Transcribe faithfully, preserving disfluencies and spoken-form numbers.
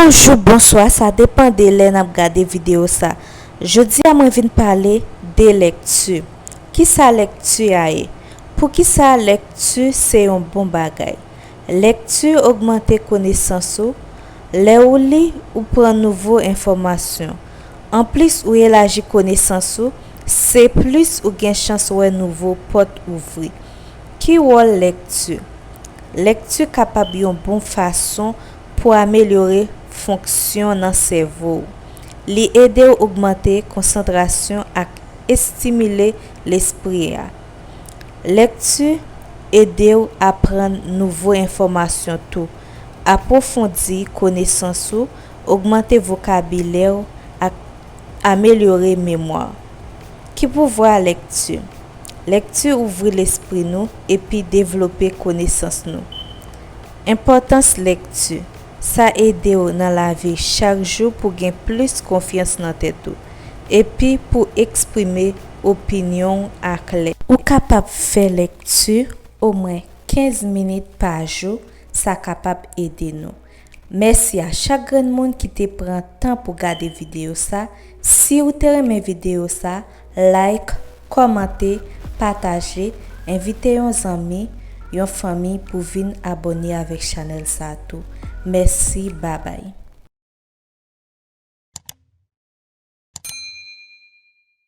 Bonjou, bonswa, sa depann de lè n ap gade videyo sa. Jodi a mwen vin pale de lèkti. Kisa lèkti a ye? Poukisa lèkti se yon bon bagay? Lèkti ogmante konesans ou. Lè ou li, ou pran nouvo enfòmasyon. Anplis ou elaji konesans ou, se plis ou gen chans wè nouvo pòt ouvri. Ki wòl lèkti? Lèkti kapab yon bon fason pou amelyore fonksyon nan sèvo w. Li ede w ogmante konsantrasyon ak estimile lespri a. Lèkti ede w aprann nouvo enfòmasyon tou, apwofondi konesans ou, ogmante vokabilè w ak amelyore memwa. Ki pouvwa lèkti? Lèkti ouvri lespri nou epi devlope konesans nou. Enpòtans lèkti. Sa ede w nan lavi chak jou pou gen plis konfyans nan tèt ou epi pou eksprime opinyon w aklè. Ou kapab fè lèkti omwen kenz minit pa jou, sa kapab ede nou. Mèsi a chak grenn moun ki te pran tan pou gade videyo sa. Si w te renmen videyo sa, like, kòmante, pataje, envite yon zanmi, yon fanmi pou vin abòne avèk chanèl sa tou. Mèsi, babay.